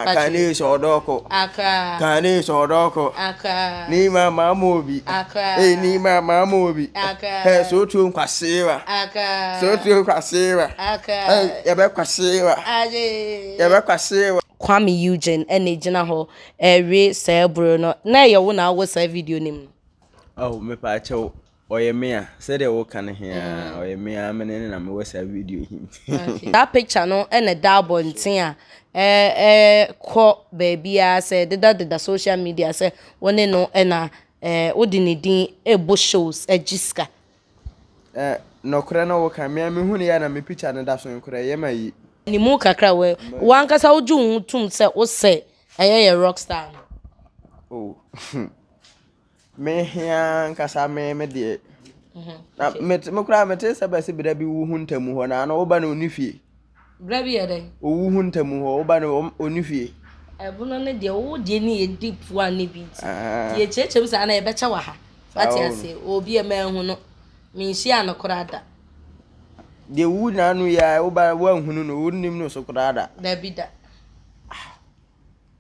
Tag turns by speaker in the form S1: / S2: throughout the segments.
S1: Kane sɔdɔkɔ.
S2: Accra.
S1: Kane sɔdɔkɔ.
S2: Accra.
S1: Ni ma ma mo bi.
S2: Accra.
S1: Eh ni ma ma mo bi.
S2: Accra.
S1: Eh so tu nkwasewa.
S2: Accra.
S1: So tu nkwasewa.
S2: Accra.
S1: Eh yɛbɛ kwasewa.
S2: Aje.
S1: Yɛbɛ kwasewa.
S2: Kwame Eugene ɛna egyina hɔ ɛwe saa aburo no na ɛyɛ wo na awɔ saa video no mu.
S1: Oh mepaakyɛw ɔyɛ me a sɛdeɛ woka no he a ɔyɛ me a mene ne na mewɔ saa video yi.
S2: Saa picture no ɛna ɛda abɔnten a ɛkɔ baabiara sɛ ɛdedadeda social media sɛ wo ne no ɛna wode ne din ɛbɔ shows ɛgye sika.
S1: Nɔkorɛ no woka me a mehu ne yɛ na me picture no da so nkorɛ yɛ ma yi.
S2: Ne mu kakra wɔ wankasa wogye wo ho tom sɛ wosɛ ɛyɛ yɛ rockstar no.
S1: Oh me hea nkasa me deɛ. Na me koraa mete sɛ bɛsɛ berɛ bi wo ho ntamu hɔ na ano woba no ɔni fie.
S2: Berɛ bi yɛ dɛn?
S1: Owu ho ntamu hɔ woba no ɔni fie.
S2: Ɛbono no deɛ wo deɛ ne yɛ deep one ne bi nti. Yɛ kyerɛkyerɛ mu saa na yɛbɛkyɛ wɔ ha. Wate ase obi a manhu no menhyia no koraa da.
S1: Deɛ wu n'ano yi a woba woanhunu no wonnim no so koraa da.
S2: Dabi da.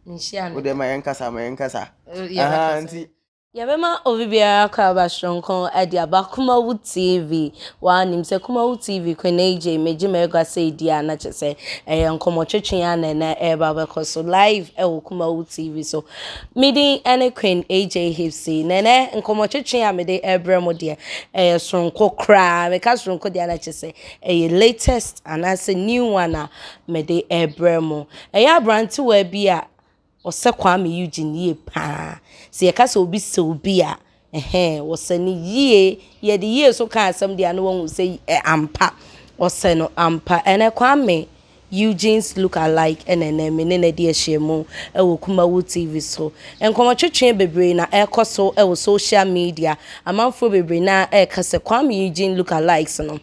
S2: Menhyia no.
S1: Wo deɛ ma yɛnkasa ma yɛnkasa.
S2: Yɛbɛkasa.
S1: Nti
S2: Yɛbɛma obi biara kɔ aba soronko de aba Kumawu TV. Woanim sɛ Kumawu TV Queen AJ megye m'agua sɛ edi a na kyerɛ sɛ ɛyɛ nkɔmmɔtwetwe a na ɛnɛ ɛreba bɛkɔ so live ɛwɔ Kumawu TV so. Me din ɛne Queen AJ Hipsy. Na ɛnɛ nkɔmmɔtwetwe a mede ɛrebrɛ mo deɛ ɛyɛ soronko koraa. Meka soronko deɛ na kyerɛ sɛ ɛyɛ latest anaasɛ new one a mede ɛrebrɛ mo. Ɛyɛ aberantewa bi a ɔsɛ Kwame Eugene yie paa. Sɛ yɛka sɛ obi sɛ obi a, ɛhɛn, wɔsɛ no yie. Yɛde yie so ka asɛm deɛ a na wahu sɛ ampa. Ɔsɛ no ampa. Ɛnɛ Kwame Eugene's look alike ɛna ɛnɛ me ne no adi ahyia mu ɛwɔ Kumawu TV so. Nkɔmmɔtwetwe bebree na ɛrekɔ so ɛwɔ social media. Amanfoɔ bebree na ɛreka sɛ Kwame Eugene look alikes no,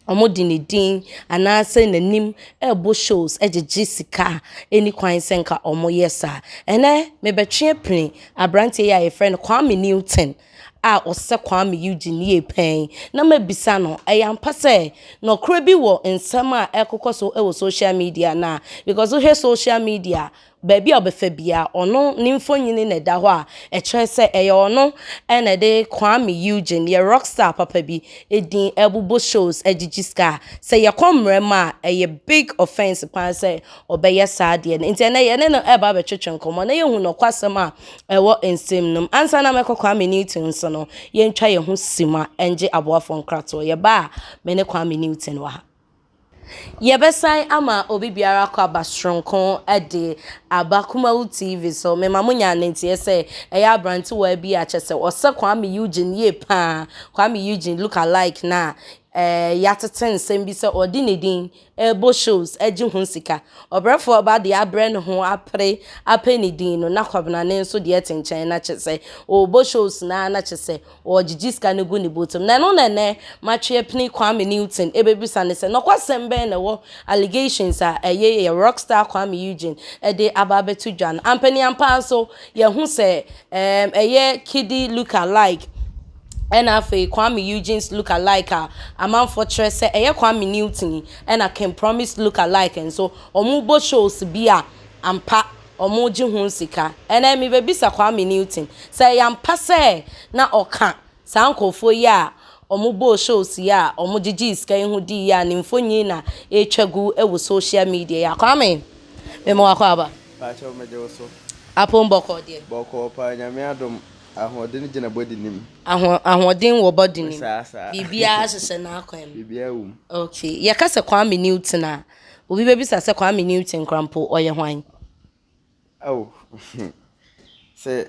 S2: wɔde ne din anaasɛ n'anim ɛrebɔ shows gyegye sika a ɛni kwan sɛ nka wɔyɛ saa. Ɛnɛ mebɛtwe apini aberanteɛ yi a yɛfrɛ no Kwame Newton a ɔsɛ Kwame Eugene yie pɛn na mabisa no ɛyɛ ampa sɛ nɔkorɛ bi wɔ nsɛm a ɛkokɔ so wɔ social media na because wohwɛ social media baabi a ɔbɛfa bia ɔno ne mfonini na ɛda hɔ a ɛkyerɛ sɛ ɛyɛ ɔno ɛna ɛde Kwame Eugene yɛ rockstar papa bi edin ɛbobɔ shows ɛgyegye sika sɛ yɛkɔ mmerɛ mu a ɛyɛ big offence paa sɛ ɔbɛyɛ saa adeɛ no nti ɛnɛ yɛne no ɛba abɛtwetwe nkɔmmɔ na yɛhu nɔkwasɛm a ɛwɔ nsɛm no mu. Ansa na mɛkɔ Kwame Newton so no, yɛntwa yɛn ho sima ɛngye aboafoɔ nkratoɔ. Yɛba a me ne Kwame Newton wɔ ha. Yɛbɛsan ama obi biara akɔ aba soronko de aba Kumawu TV so. Mema mo nya ne nteɛ sɛ ɛyɛ aberantewa bi a kyerɛ sɛ ɔsɛ Kwame Eugene yie paa. Kwame Eugene look alike na yɛatete nsɛm bi sɛ ɔde ne din ɛrebɔ shows agye ho sika. Ɔbrɛfoɔ ba deɛ abrɛ ne ho apere apɛ ne din no na Kwabena ne nso deɛ te nkyɛn na kyerɛ sɛ ɔrebɔ shows na na kyerɛ sɛ ɔregyegye sika no gu ne bɔtɔm. Na ɛno na ɛnɛ matwe apini Kwame Newton ɛbɛbisa ne sɛ nɔkwasɛm bɛn na ɛwɔ allegations a ɛyɛ yɛ rockstar Kwame Eugene ɛde aba abɛto dwa no. Ampaniampa nso yɛho sɛ ɛyɛ Kidi look alike ɛna afei Kwame Eugene's look alike a amanfoɔ kyerɛ sɛ ɛyɛ Kwame Newton ɛna King Promise look alike nso wɔn bɔ shows bi a ampa wɔn gye ho sika. Ɛnɛ mebɛbisa Kwame Newton sɛ ɛyɛ ampa sɛ na ɔka saa nkurɔfoɔ yi a wɔn bɔ shows yi a wɔn gyegye sika yi ho di yi a ne mfonyin na ɛretwa gu wɔ social media yi a. Kwame, mema wakɔ aba.
S1: Paakyɛw megye wo so.
S2: Apom bɔkɔɔ deɛ.
S1: Bɔkɔɔ paa Nyame adom ahoɔden gyina body nim.
S2: Ahoɔden wɔ body nim.
S1: Saa saa.
S2: Biribiara hyehyɛ n'akwan mu.
S1: Biribiara wɔ mu.
S2: Okay, yɛka sɛ Kwame Newton a, obi bɛbisa sɛ Kwame Newton koraa mpo ɔyɛ hwan?
S1: Oh, sɛ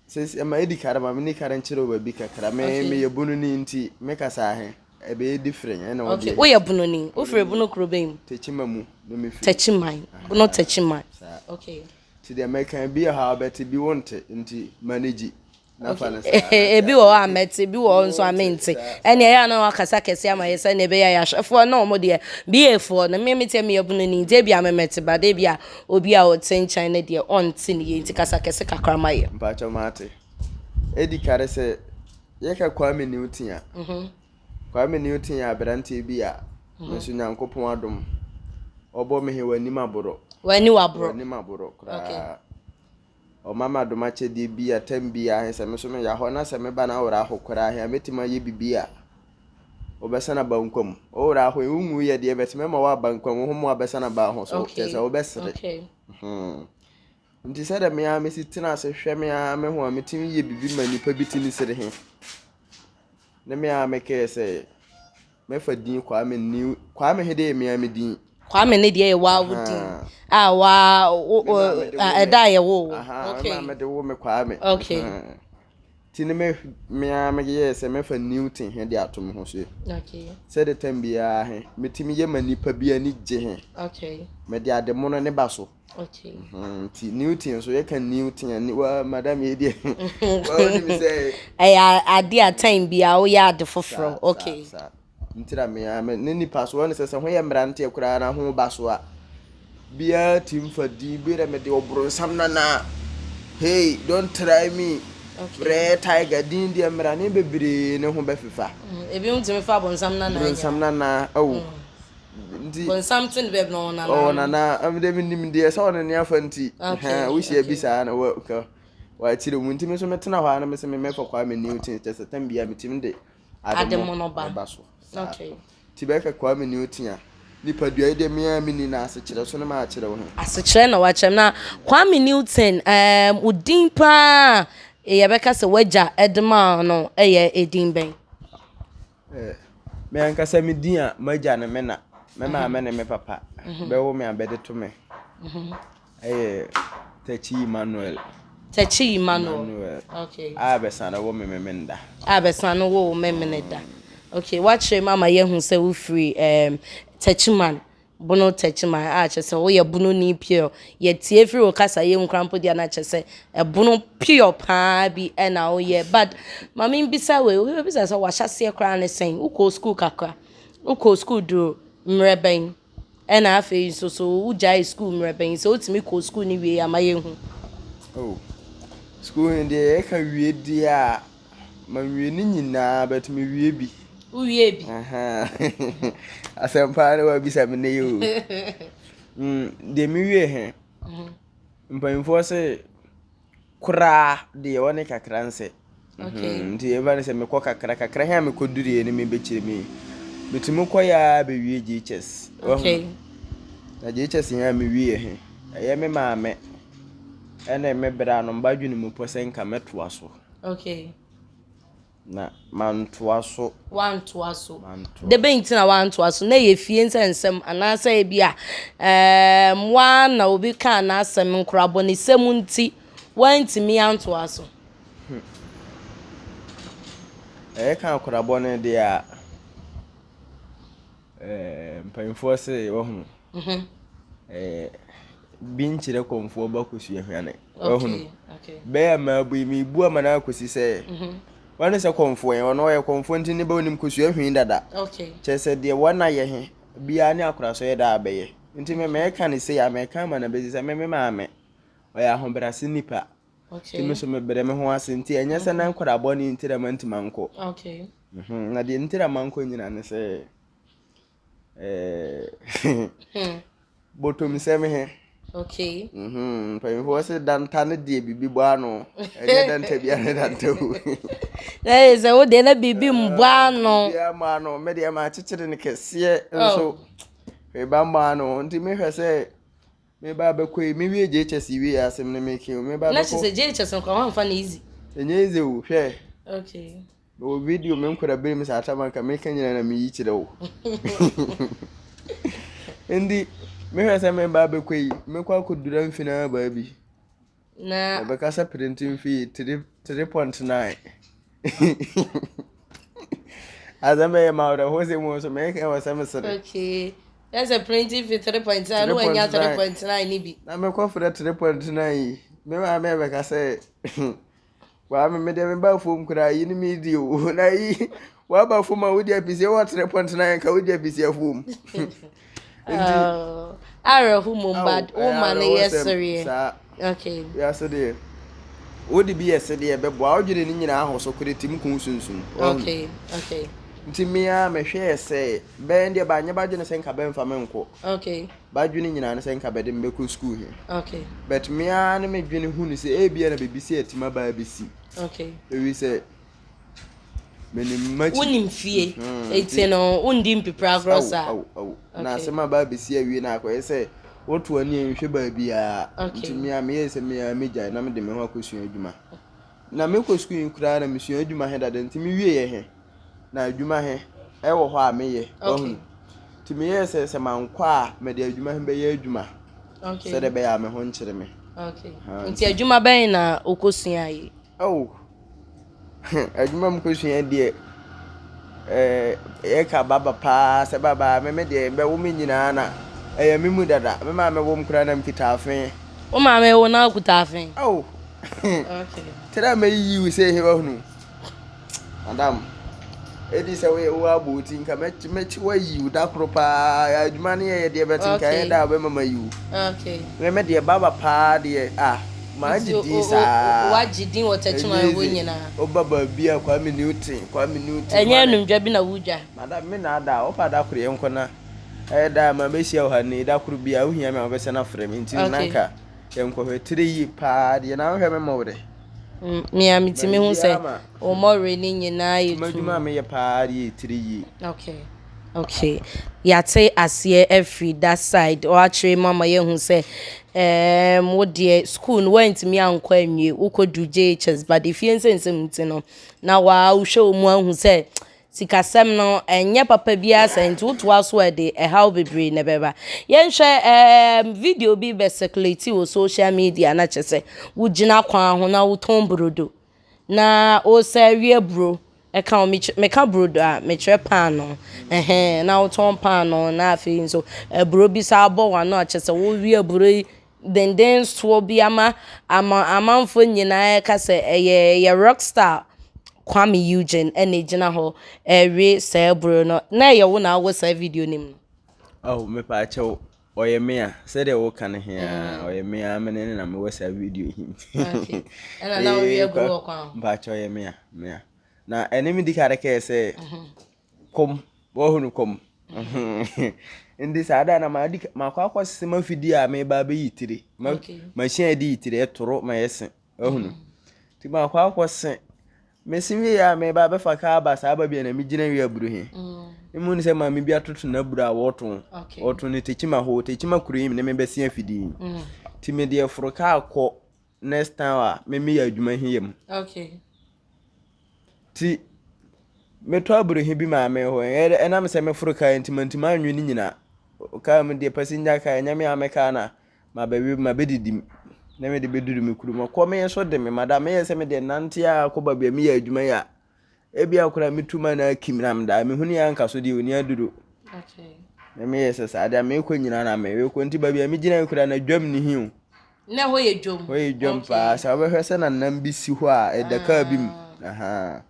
S1: sɛ ɛma edi kare ma me ni kare nkyerɛ wo baabi kakra. Me
S2: Okay.
S1: meyɛ bununi nti me kasa ahe ɛbɛyɛ different ɛna
S2: Okay,
S1: ɔdeɛ.
S2: woyɛ bunoni. Wofiri bunu kuro bɛn mu?
S1: Techiman mu na me firi.
S2: Techiman. Bunu Techiman.
S1: Saa.
S2: Okay.
S1: Nti deɛ mɛka bi wɔ ha a wobɛte bi wonte nti manage na fa no saa.
S2: Ebi wɔ hɔ a mɛte, ebi wɔ hɔ nso a mente. Ɛnna ɛyɛ a na wakasa kɛse ama yɛ sɛnea ɛbɛyɛ a yɛahwɛfoɔ na wɔn deɛ BA foɔ no me mete meyɛ bunoni nti ebi a memɛte ba de ebi a obi a ɔte nkyɛn no deɛ ɔnte ne yie nti kasa kɛse kakra ma yɛ.
S1: Mpakyɛw mate. Edi kare sɛ yɛka Kwame Newton a, Kwame Newton yɛ aberanteɛ bi a me nso Nyankopɔn adom ɔbɔ me he w'anim aborɔ.
S2: W'ani waboro.
S1: W'anim aboro koraa. Ɔma me adom akyɛdeɛ bi a tam biara he sɛ me nso meya hɔ na sɛ meba na awerɛ aho koraa he a mɛtumi ayɛ bibi a wobɛsane aba nkwa mu. Wo werɛ aho yi wonwuiɛ deɛ but mɛma woaba nkwa mu, wo ho mmoa bɛsane aba ho so kyerɛ sɛ wobɛsere. Hmm. Nti sɛdeɛ me ara mesi tena ase hwɛ me ara me ho a metumi yɛ bibi ma nnipa bi tumi sere he ne me ara mekɛɛ sɛ Mɛfa din Kwame New Kwame he deɛ yɛ me ara me din.
S2: Kwame ne deɛ yɛ waa wo din a waa wo ɛda a yɛwoo wo.
S1: Okay. Me maame de wo me Kwame.
S2: Okay.
S1: Ti ne me me ara me yɛɛ sɛ mɛfa Newton he de ato me ho so.
S2: Okay.
S1: Sɛde tam biara he metumi yɛ ma nipa bi ani gye he.
S2: Okay.
S1: Mede ade mono ne ba so.
S2: Okay.
S1: Nti Newton so yɛka Newton a ni wa madam yɛ deɛ wa wonim sɛ.
S2: Ɛyɛ ade a time bi a woyɛ ade foforɔ. Okay.
S1: Saa nti na me a ne nipa so wɔn sɛ sɛ ho yɛ mmeranteɛ koraa na ho ba so a biara tim fa din bi dɛ mede ɔbronsam nana hey don't try me.
S2: Okay.
S1: Brɛ tiger din deɛ mmerane bebree ne ho bɛfefa.
S2: Ebi mo tumi fa bonsam nana.
S1: Bronsam nana awo. Mm. Nti
S2: bonsam to ne baabi na ɔwɔ nana.
S1: Ɔwɔ nana ɛmi de mi nim deɛ sɛ ɔno ne afa nti. Wohyia bi saa na wɔ ka wɔakyerɛ mu nti mi nso metena hɔ a na mi sɛ mi mɛfa Kwame Newton kyɛ sɛ tɛm bia mi tumi de
S2: ademono ba
S1: ɛba so. Ti bɛka Kwame Newton a nipadua yi deɛ mi a mi ni na asekyerɛ so ne ma akyerɛ wo ho.
S2: Asekyerɛ na wakyerɛ na Kwame Newton ɛɛm wo din paa yɛbɛka sɛ wagya ɛde maa no ɛyɛ edin bɛn?
S1: Me ankasa me din a m'agya ne me na, me maame ne me papa bɛwo me a bɛde to me yɛ Takyi Emmanuel.
S2: Takyi Emmanuel. Okay.
S1: A bɛsane wo me Memenda.
S2: A bɛsane wo Memeneda. Okay, woakyerɛ mu ama yɛahu sɛ wofiri um, Takyiman. Bono tɛkyeman a kyerɛ sɛ woyɛ bononi pure. Yɛtie firi wo kasa yɛ mu koraa mpo deɛ na kyerɛ sɛ ɛbono pure paa bi ɛna woyɛ. But ma membisa wei, obi bɛbisa sɛ w'ahyɛaseɛ koraa ne sɛn? Wokɔɔ sukuu kakra? Wokɔɔ sukuu duru mmerɛ bɛn? Ɛna afei nso so wogyaee sukuu mmerɛ bɛn? Sɛ wotumi kɔɔ sukuu no wie a ma yɛnhu.
S1: Oh, sukuu no deɛ yɛka wie deɛ a, Manwie ne nyinaa but mewie bi.
S2: Wowie bi?
S1: Asɛm paa na wabisa me nnɛ yi o. Mm, deɛ mewie he, mhm. mpanyinfoɔ se koraa deɛ ɔne kakra nsɛ. Mhm, nti ɛba ne sɛ mekɔ kakra kakra he a mekɔduruiɛ no mebɛkyerɛ mi. Metumi kɔyɛ a bɛwie JHS.
S2: Okay.
S1: Na JHS he a mewie he, ɛyɛ me maame ɛne me bra no mbadwene mu pɔ sɛ nka mɛtoa so.
S2: Okay.
S1: Na mantoa so.
S2: Wantoa so.
S1: Mantoa.
S2: De bɛn nti na wantoa so? Na ɛyɛ fie nsɛnsɛm anaasɛ ebi a ɛɛm waa na obi kaa n'asɛm nkorabɔnesɛm nti wantumi antoa so.
S1: Hmm. Ɛyɛ ka akorabɔ no deɛ a. Ɛɛ mpanyinfoɔ se wahunu.
S2: Mhm.
S1: Ɛɛ bi nkyerɛ kɔmfoɔ ba kosua hwane. Wahunu. Bɛyɛ mmaa bu yi mebu ama no akɔsi sɛ.
S2: Mhm.
S1: Wɔne sɛ kɔmfoɔ yɛn ɔno ɔyɛ kɔmfoɔ nti ne ba onim kosua hwii dada. Kyerɛ sɛ deɛ wɔn ayɛ he biara ne akorasɔ yɛ daa bɛyɛ. Nti me mɛka ne sei a mɛka ama no bɛsi sɛ me me maame ɔyɛ ahobrɛase nipa. Nti me so mebrɛ me ho ase nti ɛnyɛ sɛ na nkwadaa bɔne nti na mantumi ankɔ. Mhm, na deɛ nti na mankɔ nyina ne sɛ ɛɛ bɔtɔmsɛm he.
S2: Okay.
S1: Mhm, mpanyinfoɔ se danta ne deɛ biribi bɔ ano. Ɛnyɛ danta bia ne danta o.
S2: Na ɛyɛ sɛ wo deɛ na biribi mbɔ ano.
S1: Biribi mbɔ ano. Me deɛ makyekyere no kɛseɛ nso.
S2: Oh.
S1: Hwee ba mbɔ ano. Nti mehwɛ sɛ Me ba bɛkɔ yi, me wie JHS yi wie asɛm no meke o, me ba bɛkɔ.
S2: Na kyerɛ sɛ JHS no koraa wamfa no easy.
S1: Ɛnyɛ easy o, hwɛ.
S2: Okay.
S1: Mewɔ video me nkora bere mu saa tama nka meka nyina na meyi kyerɛ wo. Ndi mehwɛ sɛ me ba bɛkɔ yi, mekɔ akɔdura mfina baa bi.
S2: Na.
S1: Yɛbɛka sɛ printing fee 3.9. Asɛm bɛyɛ ma awerɛho sɛ mu nso meka wɔ sɛ mesere.
S2: Okay. Yɛ sɛ printing fee 3.9 no wanya 3.9 ni bi.
S1: Na mekɔfrɛ 3.9 yi. Me maame bɛka sɛ Kwame me deɛ meba fam koraa yi ne me di o na yi waba fam a wodi apisia wɔ 3.9 nka wodi apisia fam.
S2: Nti awerɛho mmom but wo ma no yɛ sereɛ.
S1: Saa.
S2: Okay.
S1: Wiase deɛ wode bi yɛ sedeɛ bɛboa wodwene ne nyinaa ho so kore tim ko sunsum.
S2: Okay okay.
S1: Nti me ara mehwɛɛ sɛ bɛn deɛ banyɛ b'adwene sɛ nka bɛmfa me nkɔ.
S2: Okay.
S1: B'adwene nyinaa ne sɛ nka bɛde me bɛkɔ sukuu he.
S2: Okay.
S1: But me ara ne me dwene hu no sɛ ebia na biribi sɛ atim aba abɛsi.
S2: Okay.
S1: Ɛfiri sɛ menim m'akyi.
S2: Wonim fie. Enti no wondi mpipire agorɔ saa.
S1: Awo, awo, awo. Na asɛm aba abɛsi awie na akɔyɛ sɛ woto ani a nhwɛ baabiara.
S2: Okay.
S1: Nti me ara meyɛɛ sɛ me ara megyae na mede me ho akɔsua adwuma. Na mekɔ sukuu yi koraa na mesua adwuma he dada nti mewieɛ he na adwuma he ɛwɔ hɔ a meyɛ. Wahunu? Nti meyɛɛ sɛ sɛ mankɔ a mede adwuma he bɛyɛ adwuma sɛdeɛ ɛbɛyɛ a me ho nkyere me.
S2: Okay. Nti adwuma bɛn na wokɔsuaa yi?
S1: Oh, adwuma mu kɔsua deɛ ɛɛ yɛka baba paa sɛ baba me me deɛ bɛwo me nyinaa na ɛyɛ me mu dada. Me maame wom koraa na mekita afe.
S2: Wo maame wo na wokuta afe?
S1: Oh.
S2: Okay.
S1: Tena mɛyiyi wo sɛ wahunu. Madam, edi sɛ woyɛ wo abɔ wo ti nka mɛkyi wayi wo da koro paa adwuma no yɛyɛ deɛ bɛte nka ɛyɛ da a wobɛma mayi wo.
S2: Okay.
S1: Me me deɛ baba paa deɛ ah magye din saa.
S2: Wagye din wɔ Techiman hɔ nyinaa.
S1: Woba baabi a Kwame Newton, Kwame Newton.
S2: Ɛnyɛ anumdwa bi na wodwa.
S1: Madam me na ada wopa da koro yɛnkɔ na ɛyɛ da a ma bɛhyia wɔ ha ni da koro bi a wohia me a wobɛsɛ no afrɛ me nti na nka yɛnkɔhwɛ tire yie paa deɛ na wohwɛ me mmɔwerɛ.
S2: Me a metumi hu sɛ wo mmɔwerɛ no nyinaa yɛ tumm.
S1: M'adwuma a meyɛ paa deɛ yɛ tire yie.
S2: Okay, okay. Yɛate aseɛ afiri that side. Woakyerɛ mu ama yɛahu sɛ um, wo deɛ school no woantumi ankɔ anwie, wokɔduru JHS but efie nsɛnsɛm nti no, na waa wohwɛ wo mu ahu sɛ Sikasɛm no, ɛnyɛ papa biara saa nti wotoa so a ɛde ɛhaw bebree na ɛbɛba. Yɛnhwɛ ɛɛm video bi bɛ circulate wɔ social media na kyerɛ sɛ wogyina kwan ho na wotɔn brodo na wosan wie aburo ɛka ho. Meka brodo a mekyerɛ paanoo ɛhɛn na wotɔn paanoo na afei nso aburo bi san bɔ w'ano a kyerɛ sɛ wowe aburo yi denden soɔ bi ama ama amanfoɔ nyinaa reka sɛ ɛyɛ ɛyɛ rock star Kwame Eugene ɛna egyina hɔ ɛrewe saa aburo no. Na ɛyɛ wo na wowɔ saa video no mu?
S1: Oh, mepaakyɛw, ɔyɛ me a, sɛdeɛ woka no he a, ɔyɛ me a, mene ne na mewɔ saa video he mu.
S2: Okay. Ɛna na wowe aburo wɔ kwan ho?
S1: Mpaakyɛw, ɔyɛ me a, me a. Na ɛne me di kare kɛɛ sɛ, Kɔm, woahunu kɔm. Nti saa da na madi makɔ akɔse m'afidie a meba abɛyi tire. Ma machine a yɛde yi tire ɛtoro ma yɛse. Woahunu. Nti makɔ akɔse. Mese wie a meba abɛfa kaa aba saa baabi a na megyina wie aburo he. Ne mu ne sɛ maame bi atoto n'aburo a wɔtɔn. Wɔtɔn no Tekyima hɔ. Tekyima kuro yi mu ne mebɛse afidie yi. Nti mede ɛforo kaa kɔ next time a me meyɛ adwuma he yɛ mu.
S2: Okay.
S1: Ti metɔ aburo he bi maa me hɔ ɛnam sɛ meforo kaa nti mantumi anwe ne nyinaa. Kaa mu deɛ passenger kaa ɛnyɛ me a me kaa na mabɛwe mabɛdidi mu na mede bɛduru me kurom. Ɔkɔ me nso de me madam meyɛ sɛ mede nante a kɔ baabi a meyɛ adwuma yi a Ebia koraa metu ma na akim na meda. Mehu ne anka so deɛ ɔni aduro. Na meyɛ sɛ saa deɛ mekɔ nyinaa na mekɔ nti baabi a megyina koraa na dwam ne hi o.
S2: Na ɛhɔ yɛ dwam.
S1: Hɔ yɛ dwam paa. Sɛ wobɛhwɛ sɛ na nam bi si hɔ a ɛda kaa bi mu. Ah.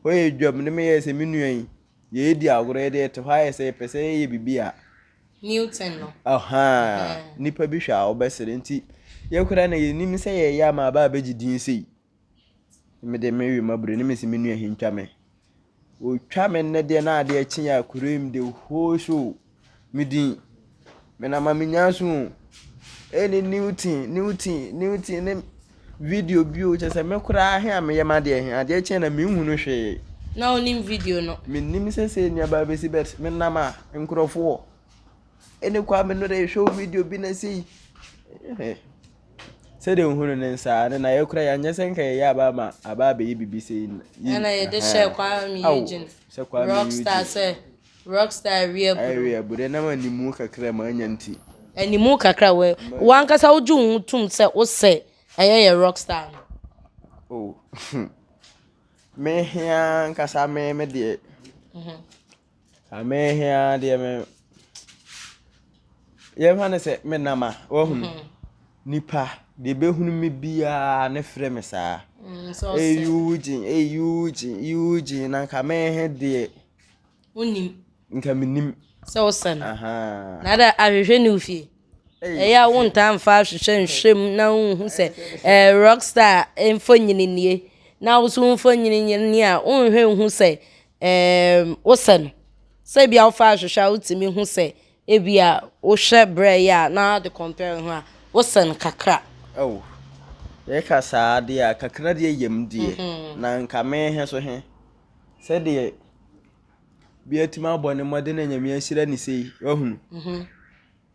S1: Hɔ yɛ dwam ne meyɛ sɛ me nua yi yɛredi agorɔ yɛde yɛte hɔ ayɛ sɛ yɛpɛ sɛ yɛyɛ biribi a.
S2: Newton no.
S1: Ahaa. Nipa bi hwɛ a wobɛsere nti yɛ koraa na yɛnim sɛ yɛyɛ ama aba abɛgye din sei. Mede me we m'aburo ne mese me nua he ntwa me. Otwa me nnɛ deɛ na adeɛ kye a kuro yi mu the whole show me din. Me na ma menya so o. Ɛne new thing, new thing, new thing ne video bi o kyɛ sɛ me koraa he a meyɛ m'adeɛ he adeɛ kye na menhunu hwee.
S2: Na wonim video no?
S1: Mennim sɛ sɛ nnuaba bɛsi but menam a nkurɔfoɔ ɛne Kwame no de hwɛ wo video bi na sei. Sɛdeɛ ohunu ne nsa ne na yɛkura yɛanyɛ sɛ nka yɛyɛ aba ama aba abɛyɛ biribi sɛ
S2: yi. Ɛna yɛde hyɛ Kwame Eugene.
S1: Sɛ Kwame Eugene.
S2: Rockstar sɛ rockstar awi aburo.
S1: Awi aburo ɛnam animu kakra ma anya nti.
S2: Animu kakra wɔ wankasa wogye wo ho tum sɛ wosɛ ɛyɛ yɛ rockstar no.
S1: Oh. Me hea ankasa me me deɛ. Mhm. Ame he ara deɛ me yɛmfa no sɛ me nam a wahunu mhm. nipa deɛ bɛhunu me biara ne frɛ me saa
S2: mm,
S1: Eugene Eugene Eugene na nka me he deɛ
S2: wonim
S1: nka menim
S2: sɛ wosɛ no na da ahwehwɛ ne wo fie ɛyɛ a wontaa mfa ahwehwɛ nhwɛ mu na wonhu sɛ eh, rockstar mfonyini nie na wo so wo mfonyini nie a wonhwɛ nhu sɛ. Ɛɛm, wosɛ no. Sɛ ebia wofa ahwehwɛ a wotumi hu sɛ ebia wohwɛ berɛ yi a na wode compare ho a, wosɛ no kakra.
S1: Oh, yɛka saa deɛ a, kakra deɛ yam deɛ. Na nka me he so he, sɛdeɛ bi atumi abɔ ne mmɔden na Nyame ahyira ne sei, wahunu.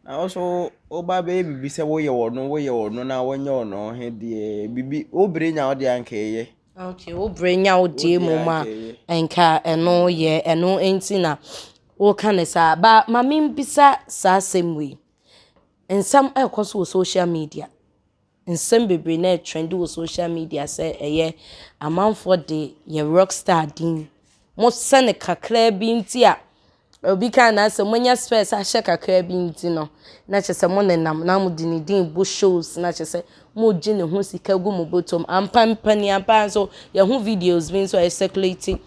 S1: Na wo so woba bɛyɛ biribi sɛ woyɛ ɔno, woyɛ ɔno na wonyɛ ɔno he deɛ, biribi, wo bere nya wo deɛ a nka ɛyɛ.
S2: Okay, wo bere nya wo deɛ mmom a, nka ɛno yɛ, ɛno nti na woka ne saa. Ba ma membisa saa asɛm wei. Nsɛm ɛrekɔ so wɔ social media. Nsɛm bebree na ɛtrendi wɔ social media sɛ ɛyɛ amanfoɔ de yɛ rockstar din. Mosɛ no kakraa bi nti a, obi kaa n'asɛm, moanya spares ahyɛ kakraa bi nti no, na kyerɛ sɛ monenam na mode ne din bɔ shows na kyerɛ sɛ mogye ne ho sika gu mo bɔtɔm. Ampa mpaniampa nso, yɛho videos bi nso a ɛcirculate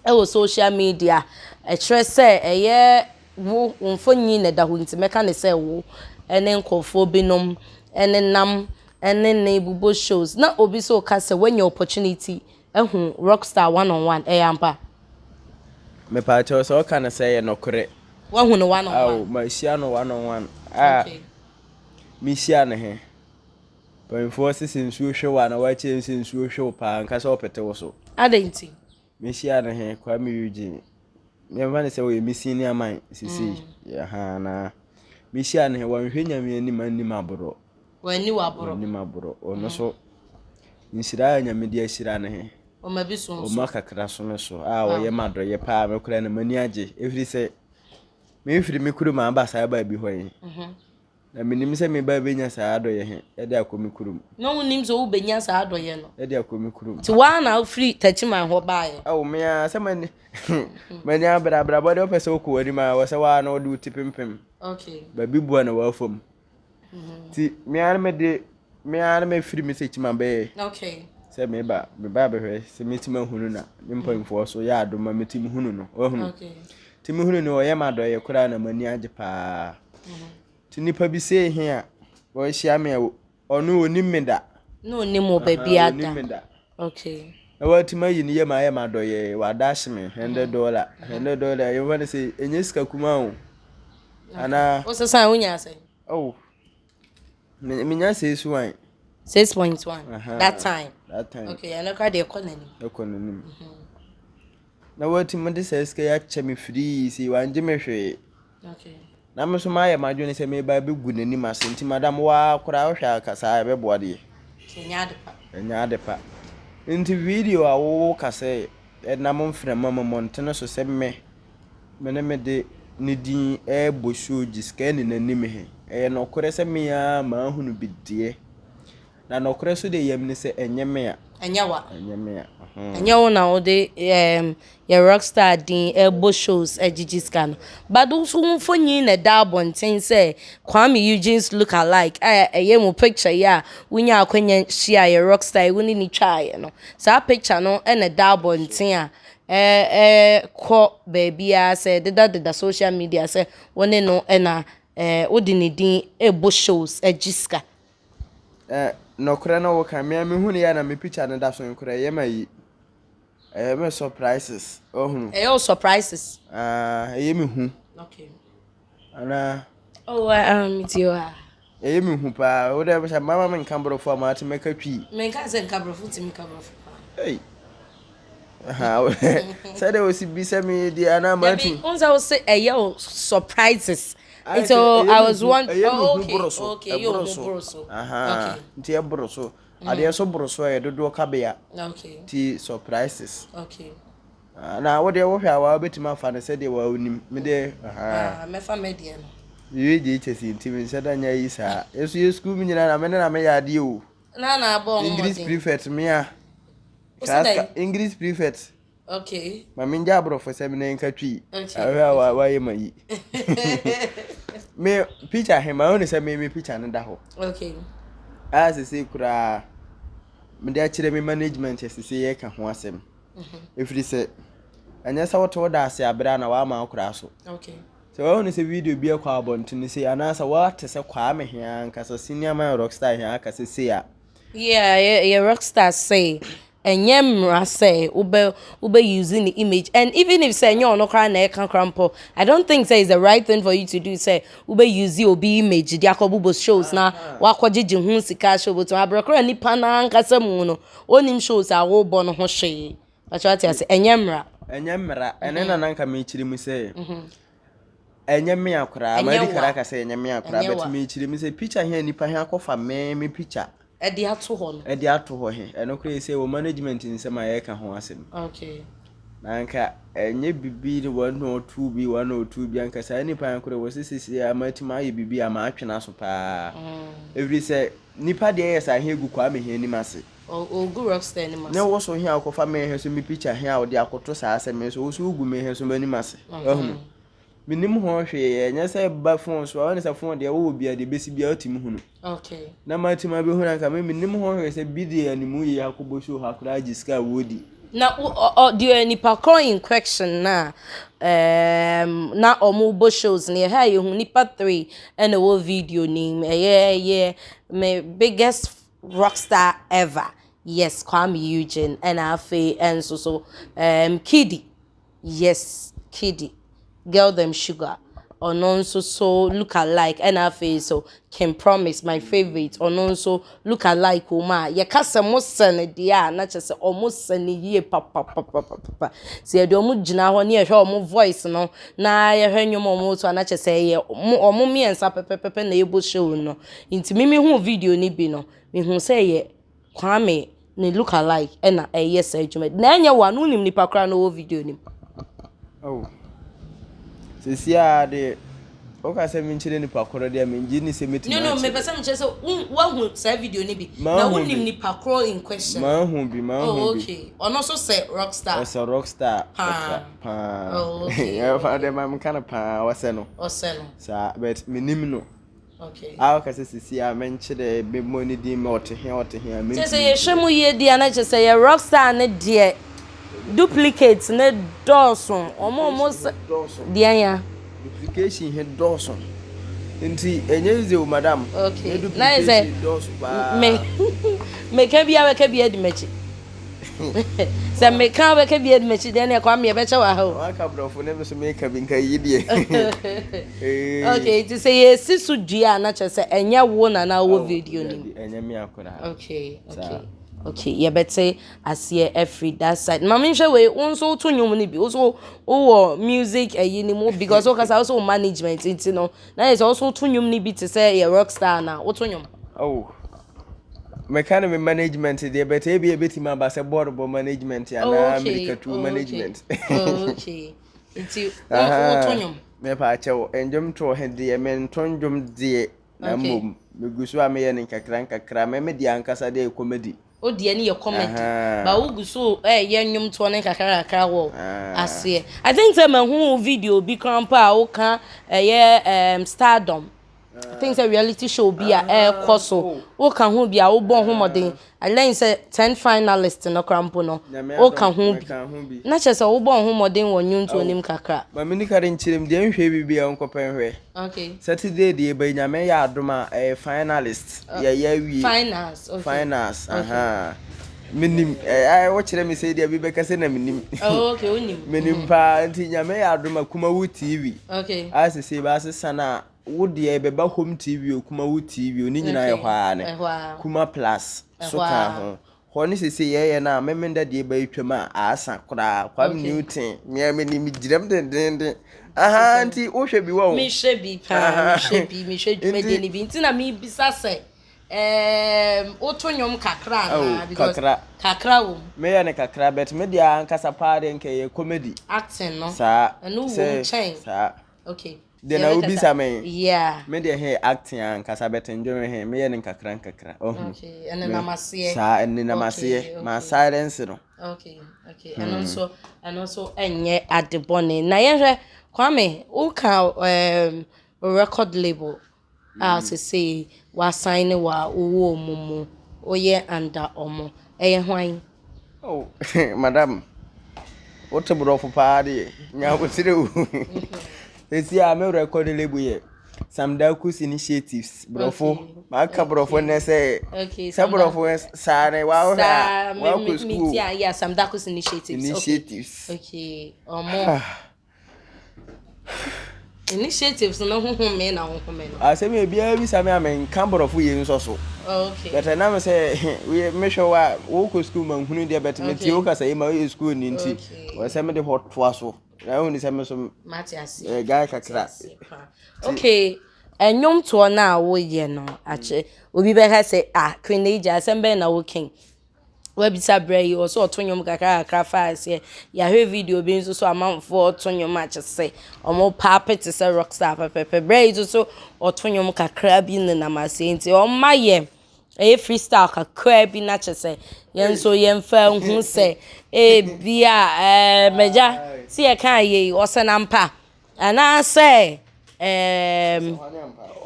S2: ɛwɔ social media. Ɛkyerɛ sɛ ɛyɛ wo wo mfonyin na ɛda hɔ nti mɛka ne sɛ wo ɛne nkurɔfoɔ binom ɛnenam ɛne ne bobɔ shows na obi nso ka sɛ woanya opportunity ahu rockstar one on one, ɛyɛ ampa?
S1: Mepaakyɛw, sɛ ɔka no sɛ ɛyɛ nɔkorɛ.
S2: Woahu no one on
S1: Awo,
S2: one?
S1: Mahyia no one on one. A mehyia no he, mpanyinfoɔ se sɛ nsuo hwe wo a na wakyerɛ sɛ nsuo hwe wo paa nka sɛ ɔpete wo so.
S2: Adɛn nti?
S1: Mehyia no he, Kwame Eugene, yɛmfa no sɛ ɔyɛ me senior man sisei. Yɛha na mehyia no he, wanhwɛ Nyame anim anim aborɔ.
S2: Wanni w'aborɔ.
S1: Anim aborɔ. Ɔno so nhyira a Nyame de ahyira no he,
S2: ɔma bi so nso.
S1: Ɔma kakra so me so a ɔyɛ ma adɔyɛ paa. Me koraa no m'ani agye ɛfiri sɛ memfiri me kurom aba saa baabi hɔ yi. Na menim sɛ meba bɛnya saa adɔyɛ he ɛde akɔ me kurom.
S2: Na wonim sɛ wobɛnya saa adɔyɛ no.
S1: Ɛde akɔ me kurom.
S2: Nti woa na wofiri Takyiman hɔ baeɛ?
S1: Awo, me a sɛ m'ani abere abrabɔ deɛ, wopɛ sɛ wokɔ w'anim a, wɔ sɛ woa na wode wo ti pempem. Baabi bua na woafam. Nti me ara mede me ara mefiri me Sɛkyima bɛyɛ sɛ meba abɛhwɛ sɛ mɛtumi ahunu na ne mpanyinfoɔ so yɛ adom ma mɛtumi hunu no, wahunu. Nti mehunu no, ɔyɛ me adɔyɛ koraa na m'ani agye paa. Nti nipa bi sei he a ɔahyia me a ɔno onim me da.
S2: Na onim wo baabi
S1: Aha,
S2: ada.
S1: onim me da. Na watumi ayi ne yam ayɛ me adɔyɛ, wadahye me $100, $100 yɛmfa no sɛ ɛnyɛ sika kumaa o. Anaa
S2: Wosesan wonya sɛn?
S1: Oh, menya 6 1.
S2: 6.1.
S1: Aha.
S2: That time.
S1: That time.
S2: Okay, ɛno koraa deɛ ɛkɔ n'anim.
S1: Ɛkɔ n'anim. Na watumi de saa sika yi akyɛ me firii sei, wangye me hwee. Na me nso mayɛ m'adwene sɛ meba bɛgu n'anim ase nti madam waa koraa wohwɛ a saa ɛbɛboa deɛ.
S2: Ɛnyɛ ade pa.
S1: Ɛnyɛ ade pa. Nti video a wowo ka sɛ ɛnam mframa mu mmɔntene so sɛ me ne me de ne din ɛrebɔ show gye sika ne n'anim he, ɛyɛ nɔkorɛ sɛ me ara maahunu bi deɛ. Na nɔkorɛ so deɛ yam ne sɛ ɛnyɛ me a.
S2: Ɛnyɛ wa.
S1: Ɛnyɛ me a.
S2: Ɛnyɛ wo na wode yɛ rockstar din ɛbɔ shows ɛgyegye sika no. But wo nso wo mfonyin na ɛda abɔnten sɛ Kwame Eugene's look alike a ɛyɛ mu picture yi a wonya akwanya hyia yɛ rockstar yi, wo ne ne twaeɛ no. Saa picture no ɛna ɛda abɔnten a ɛkɔ baabiara sɛ ɛdedadeda social media sɛ wo ne no ɛna wode ne din ɛbɔ shows ɛgye sika.
S1: Nɔkorɛ no woka, me a mehu no yɛ na me picture no da so nkorɛ ɛyɛ ma yi. Ɛyɛ me surprises, ɔhunu.
S2: Ɛyɛ wo surprises?
S1: Ah, ɛyɛ me hu. Anaa?
S2: Oh, tie wa.
S1: Ɛyɛ me hu paa. Wo dɛ sɛ mama me nka borɔfo a maate mɛka Twi.
S2: Menka sɛ nka borɔfo, tumi ka borɔfo paa.
S1: Ei. Aha, sɛdeɛ wosi bisa me deɛ anaa maatu.
S2: Dabi, wo sɛ wo se ɛyɛ wo surprises. So I was one.
S1: Ɛyɛ me
S2: Oh,
S1: hu
S2: okay.
S1: boro so.
S2: Okay, ɛyɛ wo
S1: Ɛboro
S2: hu
S1: so.
S2: boro so.
S1: Aha. Nti ɛboro so. Adeɛ so boro so a, yɛ dodoɔ kabea. Nti surprises. Ah, na wo deɛ wohwɛ a waa wobɛtumi afa no sɛdeɛ waa wonim. Me deɛ, aha.
S2: Ah, mɛfa me deɛ no.
S1: Mewie JHS nti menhyɛ da nyɛ yi saa. Yɛso yɛ sukuu mu nyinaa na me ne na meyɛ adeɛ o.
S2: Na abɔ ho
S1: English
S2: mmɔden.
S1: prefect me a.
S2: Wo sɛ dɛn?
S1: English prefect. Ma mengya aborɔfo sɛ me ne nka Twi. Ahwɛ a wayɛ ma yi. Me picture he ma wone sɛ me picture no da hɔ. A sese koraa mede akyerɛ me management sese yɛka ho asɛm. Ɛfiri sɛ ɛnyɛ sɛ wote wo da ase aberɛ a na woama wo koraa so. Sɛ woahu sɛ video bi akɔ abɔntene sei anaasɛ woate sɛ Kwame hea ankasa senior man rockstar hea aka sɛ sei a.
S2: Yeah, yɛ rockstar say. Ɛnyɛ mmara sɛ wobɛ wobɛ use ne image and even if sɛ ɛnyɛ ɔno koraa na ɛka koraa mpo, I don't think sɛ it's the right thing for you to do sɛ wobɛ use obi image de akɔbobɔ shows na wakɔgyegye ho sika ahyɛ wo bɔtɔ mu. Abrɛ koraa nipa no ankasa mu no, ɔnnim shows a wobɔ no ho hwee. Pakyɛ wate ase? Ɛnyɛ mmara.
S1: Ɛnyɛ mmara. Ɛno na na nka mekyerɛ mu sɛ ɛnyɛ mea koraa. Madi kara aka sɛ ɛnyɛ mea koraa but mekyerɛ mu sɛ picture he a nipa he akɔfa me me picture
S2: Ɛde ato hɔ no.
S1: Ɛde ato hɔ he, ɛno koraa sɛ wɔ management nsɛm a yɛreka ho asɛm.
S2: Okay.
S1: Na anka ɛnyɛ bibi ne one or two bi one or two bi anka saa nipa he koraa wɔ sɛ seesei a matumi ayɛ bibi a matwe n'aso paa. Ɛfiri sɛ nipa deɛ yɛ saa he gu Kwame he anim ase.
S2: Ɔgu Rockstar anim ase.
S1: Ne wo so he a wokɔfa me he so me picture he a wode akoto saa asɛm he so wo so wogu me he so m'anim ase. Wahunu? Mennim ho hwee, ɛnyɛ sɛ ɛba phone so a, wɔne sɛ phone deɛ wowɔ bia deɛ ɛbɛsi bia wotumi hunu.
S2: Okay.
S1: Na matumi abɛhunu anka me mennim ho hwee sɛ bi deɛ animu yie akɔbɔ show ha koraa gye sika a wɔdi.
S2: Na ɔ deɛ nipa korɔ in question na na ɔmo bɔ shows no yɛhwɛ a yɛhu nipa 3 ɛna ɛwɔ video no mu, ɛyɛ ɛyɛ me biggest rockstar ever, yes, Kwame Eugene, ɛna afei ɛnso so Kidi. Yes, Kidi, Girl Dem Sugar, ɔno nso so look alike, ɛna afei so King Promise, my favourite, ɔno nso look alike wɔ mu a yɛka sɛ mo sɛ no deɛ a na kyerɛ sɛ ɔmo sɛ no yie papapapapa. Sɛ yɛde ɔmo gyina hɔ ne yɛhwɛ ɔmo voice no na yɛhwɛ nnwom a ɔmo to a na kyerɛ sɛ ɛyɛ ɔmo mmiɛnsa pɛpɛpɛpɛ na ɛbɔ show no. Nti me mehuu video no bi no, mehuu sɛ ɛyɛ Kwame ne look alike ɛna ɛyɛ saa adwuma. Na ɛnyɛ wo a, na wonim nipa koraa na ɔwɔ video no mu?
S1: Oh. Sisi a de woka sɛ menkyerɛ nipa korɔ deɛ mengye ni sɛ mɛtumi
S2: No, no, mepɛ sɛ mekyerɛ sɛ woahu saa video no bi na wonim nipa korɔ in question.
S1: Mahu bi, mahu
S2: oh, okay. Bi. Ɔno nso sɛ rockstar.
S1: Ɔsɛ rockstar.
S2: Paa.
S1: Paa.
S2: Oh, okay.
S1: Ɛfa de ma meka no paa, ɔsɛ no.
S2: Ɔsɛ no.
S1: Saa, but menim no.
S2: Okay.
S1: A ɔka sɛ sisi a menkyerɛ bɛmmɔ ne din ma ɔte he ɔte he a mentumi.
S2: Kyerɛ sɛ yɛhwɛ mu yie deɛ na kyerɛ sɛ yɛ rockstar ne deɛ duplicate ne dɔɔso. Ɔmo sɛ deɛ ya.
S1: Duplication he dɔɔso. Nti ɛnyɛ easy o madam.
S2: Okay.
S1: Ne
S2: Na yɛ sɛ
S1: duplication dɔɔso paa.
S2: Me meka bi a bɛka bi adi m'akyi. Sɛ meka bɛka bi adi m'akyi deɛ ne Kwame yɛbɛkyɛ wɔ ha o.
S1: Waka borɔfo ne me so meka bi nka yi deɛ.
S2: Okay, nti sɛ yɛsi so dua a na kyerɛ sɛ ɛnyɛ wo na na wowɔ video no mu.
S1: Ɛnyɛ me akora.
S2: Okay, yɛbɛte aseɛ afiri that side. Ma menhwɛ wei, wo nso woto nnwom no bi, wo nso wowɔ music ayi no mu because wokasa wo sɛ wo management nti no, na yɛ sɛ wo nso woto nnwom no bi te sɛ yɛ rockstar na woto nnwom.
S1: Oh. Meka no me management deɛ but ebi ebetumi aba sɛ bɔɔl bɔ management anaa mirikatuo management.
S2: Oh, okay. Nti woto nnwom?
S1: Mepa akyɛw, nnwom to he deɛ mento nnwom deɛ na mmom megu so a meyɛ no nkakra nkakra. Me me deɛ ankasa deɛ yɛ comedy.
S2: Wo deɛ no yɛ comedy. Ba wogu so ɛyɛ nnwom toɔ no nkakra nkakra wɔ aseɛ. I think sɛ mahu wo video bi koraa mpo a woka ɛyɛ Stardom. I think sɛ reality show bi a ɛrekɔ so woka ho bi a wobɔ ho mmɔden. I learn sɛ 10 finalist no koraa mpo no woka ho bi. Na kyerɛ sɛ wobɔ ho mmɔden wɔ nnwontoɔ no mu kakra.
S1: Ma me nika de nkyerɛ mu deɛ nhwɛ bi bia nkɔpɛ nhwɛ.
S2: Okay.
S1: Saturday deɛ ba Nyame yɛ adom a ɛyɛ finalist. Yɛyɛ awie.
S2: Finals. Okay.
S1: Finals. Aha. Menim ɛɛ wokyerɛ me sɛ deɛ bi bɛka sɛ na menim.
S2: Oh, okay, wonim.
S1: Menim paa nti Nyame yɛ adom a Kumawu TV.
S2: Okay.
S1: A sese ba asesa na wo deɛ ɛbɛba Home TV o Kumawu TV o ne nyinaa yɛ hɔ ara ne. Kuma Plus so ka ho. Hɔ ne sese yɛyɛ no a memenda deɛ ba atwam a asa koraa. Kwame Newton mea menim gyinam dendenden. Aha nti wohwɛ bi wɔ ho.
S2: Mehwɛ bi paa, mehwɛ bi, mehwɛ dwumadie no bi. Nti na mebisa sɛ woto nnwom kakra anaa? Because
S1: kakra.
S2: Kakra wɔ mu.
S1: Meyɛ no kakra but me deɛ ankasa paa deɛ nka ɛyɛ comedy.
S2: Acting no.
S1: Saa.
S2: Ɛno wɔ mu kyɛn.
S1: Saa.
S2: Okay.
S1: Deɛ na wobisa me.
S2: Yeah.
S1: Me deɛ he acting ankasa but ndwom he meyɛ no nkakra nkakra. Ɔhu.
S2: Okay, ɛnenam aseɛ.
S1: Saa ɛnenam aseɛ. Ma silence no.
S2: Okay. Ɛno nso ɛno nso ɛnyɛ ade bɔne. Na yɛhwɛ Kwame, woka record label a sesei wasan ne wa wowɔ ɔmo mu, woyɛ under ɔmo. Ɛyɛ hwan?
S1: Oh, madam, wote borɔfo paa deɛ, nya abotire o. Esi a me record label yɛ. Sam Darkus Initiatives borɔfo maka borɔfo nnɛ sɛ sɛ borɔfo saa ne wahwɛ a wakɔ school.
S2: Yeah, Sam Darkus Initiatives.
S1: Initiatives.
S2: Okay, ɔmo. Initiatives no ho home na ho home no.
S1: Asɛm yɛ biara bisa me a menka borɔfo yɛ nsɔ so.
S2: Okay.
S1: But ɛnam sɛ mehwɛ wo a wokɔ school ma nhunu deɛ but metie wo kasa yi ma woyɛ school ni nti wɔ sɛ mede hɔ toa so. Na wohu sɛ me so
S2: mate ase.
S1: Ɛyɛ guy kakra.
S2: Okay. Ɛnwomtoɔ no a woyɛ no akyɛ obi bɛka sɛ ah Queen Naija asɛm bɛn na woka Wabisa berɛ yi ɔsɛ ɔto nnwom kakra kakra fa aseɛ. Yɛahwɛ video bi nso so amanfoɔ ɔto nnwom a kyɛ sɛ ɔmo paape te sɛ rockstar pɛpɛpɛ. Berɛ yi nso so ɔto nnwom kakra bi nenam aseɛ nti ɔma yɛ ɛyɛ freestyle kakra bi na kyɛ sɛ yɛn nso yɛmfa nhu sɛ ebia ɛɛ mɛgya si yɛka yɛ yi ɔsɛ nampa. Anaasɛ ɛɛm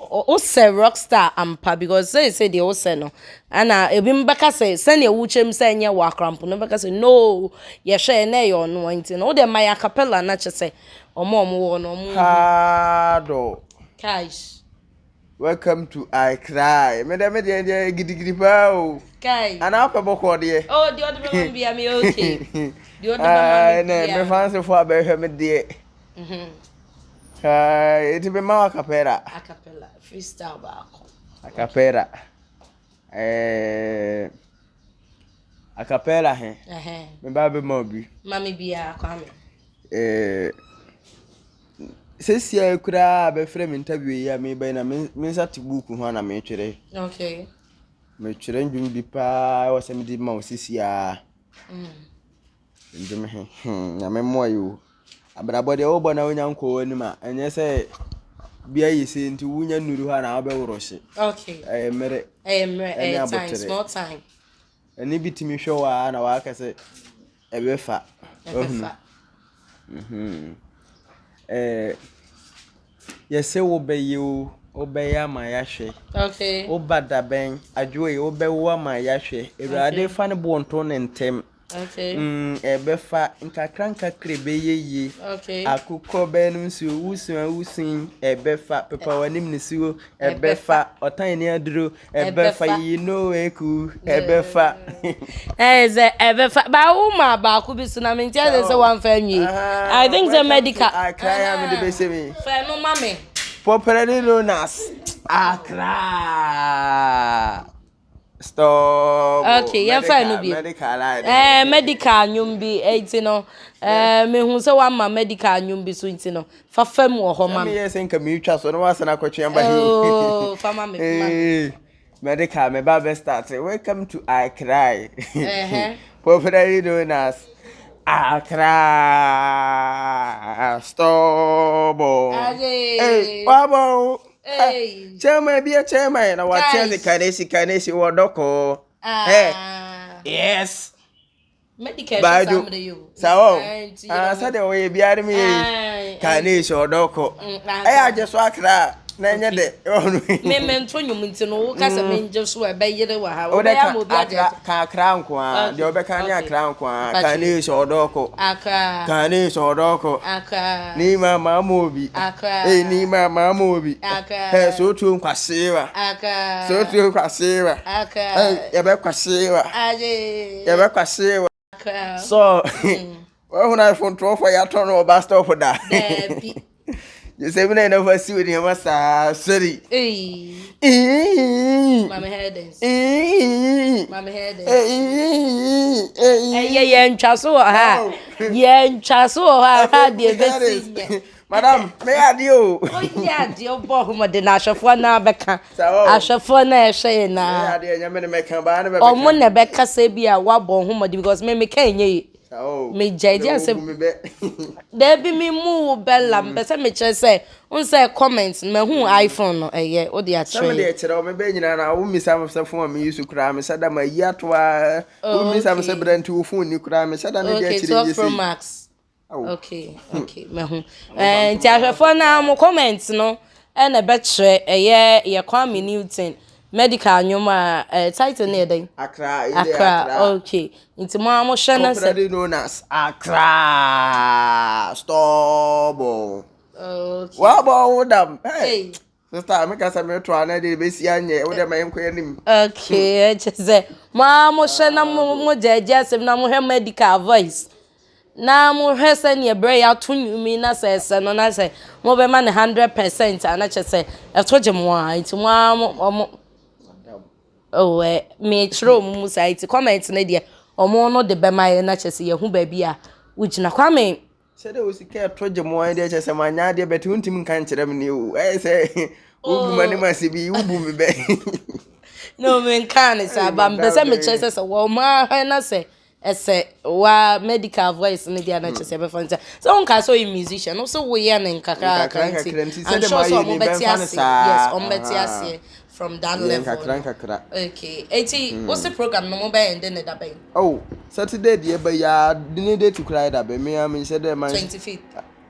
S2: wosɛ rockstar ampa because seesei deɛ wosɛ no ɛna ebinom bɛka sɛ sɛnea wokyerɛ mu sɛ ɛnyɛ wɔ akrampo no bɛka sɛ no yɛhwɛ na ɛyɛ ɔno nti no wode ma yɛ acapella na kyerɛ sɛ ɔmo a ɔmo wɔ no ɔmo.
S1: Paado.
S2: Cash.
S1: Welcome to I Cry. Me deɛ me deɛ deɛ gidigidi paa o.
S2: Kai.
S1: Anaa wopɛ bɔkɔɔ deɛ.
S2: Oh deɛ ɔde bɛma me bia me okay. Deɛ ɔde bɛma me bia.
S1: Me fansefo abɛhwɛ me deɛ. Eti me ma wo acapella.
S2: Acapella freestyle baako.
S1: Acapella. Eh, acapella he. Me ba bɛ ma obi.
S2: Ma me bia Kwame.
S1: Eh, sesia koraa bɛfrɛ me interview yi a meba yi na me nsa te book ho a na metwerɛ.
S2: Okay.
S1: Metwerɛ ndwom bi paa wɔ sɛ mede ma wo sesia. Ndwom he, Nyame mmoa yi o. Abrabɔ deɛ wobɔ na wonya nkɔ w'anim a, ɛnyɛ sɛ bi ayɛ sei nti wonya nnuru hɔ a na wobɛworo hye.
S2: Okay.
S1: Ɛyɛ mmerɛ.
S2: Ɛyɛ mmerɛ, ɛyɛ time, small time.
S1: Ɛne bi tumi hwɛ wo a na waka sɛ ɛbɛfa.
S2: Ɛbɛfa.
S1: Ɛɛ yɛsɛ wobɛyɛ o, wobɛyɛ ama yɛahwɛ.
S2: Okay.
S1: Woba dabɛn, adwoe wobɛwo ama yɛahwɛ. Awurade fa ne boɔ nto ne ntɛm.
S2: Okay.
S1: Ɛbɛfa nkakra nkakra ɛbɛyɛ yie.
S2: Okay.
S1: Akokɔ bɛnom nsuo, wusua wusun ɛbɛfa. Pepa w'anim nisuo ɛbɛfa. Ɔtan ni aduro ɛbɛfa. Yiyi no eku ɛbɛfa.
S2: Ɛyɛ sɛ ɛbɛfa ba wo ma baako bi so na me nti ɛsɛ sɛ wamfa nwie. I think sɛ medical.
S1: Akra ya me de bɛhyɛ mi.
S2: Fɛ no ma me.
S1: Popularly known as Accra. Stop.
S2: Okay, yɛmfa no bi.
S1: Medical line.
S2: Eh, medical nnwom bi enti no. Eh, mehu sɛ wama medical nnwom bi so nti no. Fa fam wɔ hɔ ma me.
S1: Meyɛ sɛ nka meretwa so na wasan akɔtwe aba he.
S2: Oh, fa ma me, fa ma me.
S1: Medical, me ba bɛ start. Welcome to I Cry. Popularly known as Accra. Stop. Hey, wabɔ.
S2: Hey.
S1: Chairman bi yɛ chairman na wate ase kanesi kanesi wɔ dɔkɔ. Hey. Yes.
S2: Medical
S1: Baajo.
S2: Saa
S1: Saa o. Ah, sɛdeɛ wɔyɛ biara mi yɛ yi. Kanesi ɔdɔkɔ. Ɛyɛ agye so Accra na ɛnyɛ dɛ.
S2: Me me nto nnwom nti no wo kasa me ngye so ɛbɛyere wɔ ha.
S1: Wode
S2: Wobɛyɛ
S1: ka
S2: ama obi agye.
S1: Accra ka Accra nko a. Deɛ ɔbɛka ne Accra nko a. Kanesi ɔdɔkɔ.
S2: Accra.
S1: Kanesi ɔdɔkɔ.
S2: Accra.
S1: Ni ma ma ma obi.
S2: Accra.
S1: Ee ni ma ma ma obi.
S2: Accra.
S1: Ɛ so tuo nkwasewa.
S2: Accra.
S1: So tuo nkwasewa.
S2: Accra.
S1: Ɛ yɛbɛ kwasewa.
S2: Aje.
S1: Yɛbɛ kwasewa.
S2: Accra.
S1: So wɔhunu iPhone 12 a yɛatɔn no wɔ bus stop da.
S2: Daabi.
S1: Sɛ bi na yɛn fa si wɔ nneɛma saa sɛri.
S2: Ee. Maame Herdens. Maame Herdens. Ɛyɛ yɛn ntwa so wɔ ha. Yɛn ntwa so wɔ ha ha deɛ ebesi nyɛ.
S1: Madam, meyɛ adeɛ o.
S2: Oyɛ adeɛ wobɔ ɔhomɔden na ahwɛfoɔ naa bɛka.
S1: Saa o.
S2: Ahwɛfoɔ naa ɛhwɛ yɛn
S1: Meyɛ
S2: naa.
S1: adeɛ nyame ne mɛka baa ne bɛbɛka.
S2: Ɔmo na ɛbɛka sɛ bi a wabɔ ɔhomɔden because me meka ɛnyɛ yie.
S1: Saa o.
S2: Megya gye asɛm.
S1: Wobu me bɛ.
S2: Daabi mi mu wo bɛla mpɛ sɛ mekyerɛ sɛ n sɛ comment mahu iPhone no ɛyɛ wode
S1: Sɛ mede
S2: akyerɛ.
S1: kyerɛ wo mebɛ nyinaa na wo mmisa me sɛ phone a meyi so koraa mehyɛ da ma yi ato a
S2: Oh,
S1: wo mmisa me sɛ
S2: okay.
S1: berɛ nti wo phone ni koraa mehyɛ da ne de
S2: Okay,
S1: akyerɛ
S2: 12
S1: yɛ
S2: Pro
S1: sei.
S2: Max.
S1: Awo.
S2: Okay, mahu. Eh, nti ahwɛfoɔ na mo comment no ɛna ɛbɛkyerɛ ɛyɛ yɛ Kwame Newton medical nnwom a eh, title no yɛ dɛn?
S1: Accra, yi deɛ
S2: Accra.
S1: Accra.
S2: Okay. Nti mo a mohwɛ no sɛ
S1: Popularly known as Accra. Stubborn.
S2: Okay.
S1: Wabɔ wo dam. Hey.
S2: Hey.
S1: Sister, me kasa me to ana de besi anyɛ, wo de ma yɛnkɔ anim.
S2: Okay, ɛkyɛ sɛ mo ara mo hwɛ na mo mo gyɛɛgye asɛm na mo hwɛ medical voice na mo hwɛ sɛnea brɛ yɛ ato nnwom yi na sɛ ɛsɛ no na sɛ mo bɛma no 100% a na kyɛ sɛ ɛto gye mo a nti mo ara mo ɔmo oh ɛ mekyerɛ ɔmo mu saa nti comment no deɛ ɔmo no de bɛma yɛ na kyɛ sɛ yɛhu baabi a wogyina. Kwame.
S1: Sɛdeɛ wo sika ɛtɔ gye mo deɛ kyɛ sɛ manyɛ adeɛ bɛte wontumi nka nkyerɛ me ne o ɛyɛ sɛ wobu m'anim ase bi wobu me bɛ.
S2: No menkaa ne saa ba mepɛ sɛ mekyerɛ sɛ sɛ wɔn ahwɛ na sɛ ɛsɛ wa medical voice no deɛ na kyerɛ sɛ ɛbɛfa nti sɛ wonka sɛ ɔyɛ musician no sɛ woyɛ ne nkakra nti I'm sure sɛ ɔmo bɛte aseɛ yes ɔmo bɛte aseɛ from that level
S1: nkakra nkakra.
S2: Okay eti wo se program no mo bɛyɛ ndɛ ne da bɛn.
S1: Oh Saturday deɛ ɛba yi aa ne date koraa yɛ da bɛn me ara menhyɛ dɛ man.
S2: 25th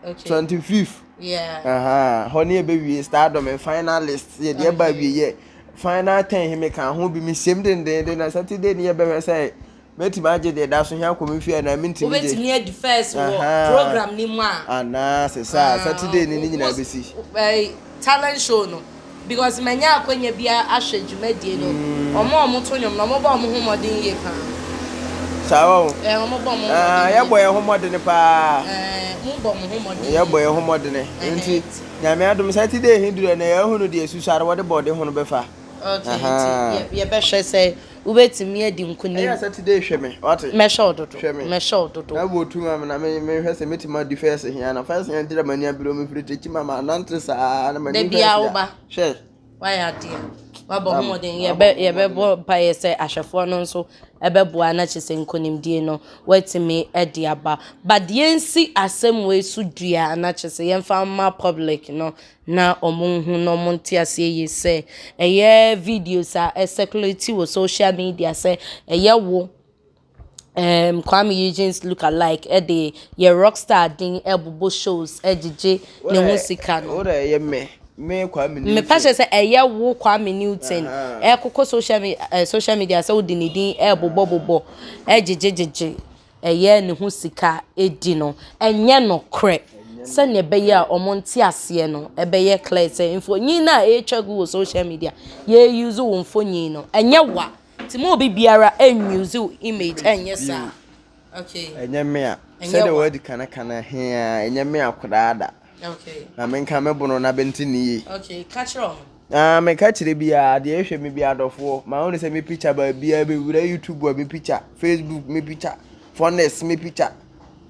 S2: okay.
S1: 25th.
S2: Yeah.
S1: Ahaa hɔ ne yɛbɛwie stardom finalist yɛ deɛ ɛba awie yɛ final 10 he meka ho bi mehyɛm dendeenden na Saturday ne yɛbɛhwɛ sɛ Mɛtumi agye deɛ ɛda so he akɔ me fie anaa mentumi gye?
S2: Wobɛtumi adi first wɔ program no mu a.
S1: Anaa sɛ saa, Saturday no ne nyinaa bɛsi.
S2: Talent show no, because manya akwanya bi ahwɛ dwumadie no, wɔn a wɔto nnwom no, wɔbɔ wɔn ho mmɔden yie paa.
S1: Saa wɔ ho?
S2: Ɛɛ, wɔbɔ wɔn ho mmɔden yie.
S1: Yɛbɔ yɛn ho mmɔden paa.
S2: Ɛɛ, mobɔ mo ho mmɔden yie.
S1: Yɛbɔ yɛn ho mmɔden. Nti, Nyame adom, Saturday he duru a, na yɛahunu deɛ susuare wɔde bɔɔde ho no bɛfa.
S2: Okay, nti yɛbɛhwɛ sɛ wobɛtumi adi nkonim.
S1: Ɛyɛ Saturday hwɛ me, wate?
S2: Mɛhwɛ wo dodo.
S1: Hwɛ me.
S2: Mɛhwɛ wo dodo.
S1: Na bɔ tu ma me na me mehwɛ sɛ mɛtumi adi fɛs hia na fɛs hia nti na m'ani abere me firi kyekyi ma ma nante saa na m'ani
S2: fɛs hia. Da woba.
S1: Hwɛ.
S2: Wayɛ adeɛ. Wabɔ ho mmɔden. Yɛbɛ yɛbɛbɔ mpaeɛ sɛ ahwɛfoɔ no nso ɛbɛboa na kyerɛ sɛ nkonimdie no watumi de aba. But yɛnsi asɛm wei so dua na kyerɛ sɛ yɛmfa mma public no na wɔnhu na wɔnte aseɛ yie sɛ ɛyɛ videos a ɛcirculate wɔ social media sɛ ɛyɛ wo um, Kwame Eugene's look alike ɛde yɛ rockstar din ɛbobɔ shows ɛgyegye ne ho sika no.
S1: Wo dɛ ɛyɛ me me Kwame Newton.
S2: Mepa kyerɛ sɛ ɛyɛ wo Kwame Newton ɛkokɔ social media eh, social media sɛ wode ne din ɛbobɔ bobɔ ɛgyegyegyegye ɛyɛ ne ho sika di no, ɛnyɛ nokorɛ. Sɛdeɛ ɛbɛyɛ a wɔn nteaseɛ no ɛbɛyɛ clear sɛ mfonyin no a ɛretwa gu wɔ social media, yɛ use wo mfonyin no, ɛnyɛ wa. Nti mo obi biara ɛn use wo image ɛnyɛ saa. Okay.
S1: Ɛnyɛ me a. Sɛdeɛ wɔadi kan aka no he a, ɛnyɛ me a koraa da.
S2: Okay.
S1: Na menka me bono na bɛnte ne yie.
S2: Okay, ka kyerɛ wɔn.
S1: Ah, meka kyerɛ biara, deɛ ɛhwɛ me biara adɔfoɔ, ma wɔn sɛ me picture baabiara bɛwura YouTube a me picture, Facebook me picture, Phonics me picture,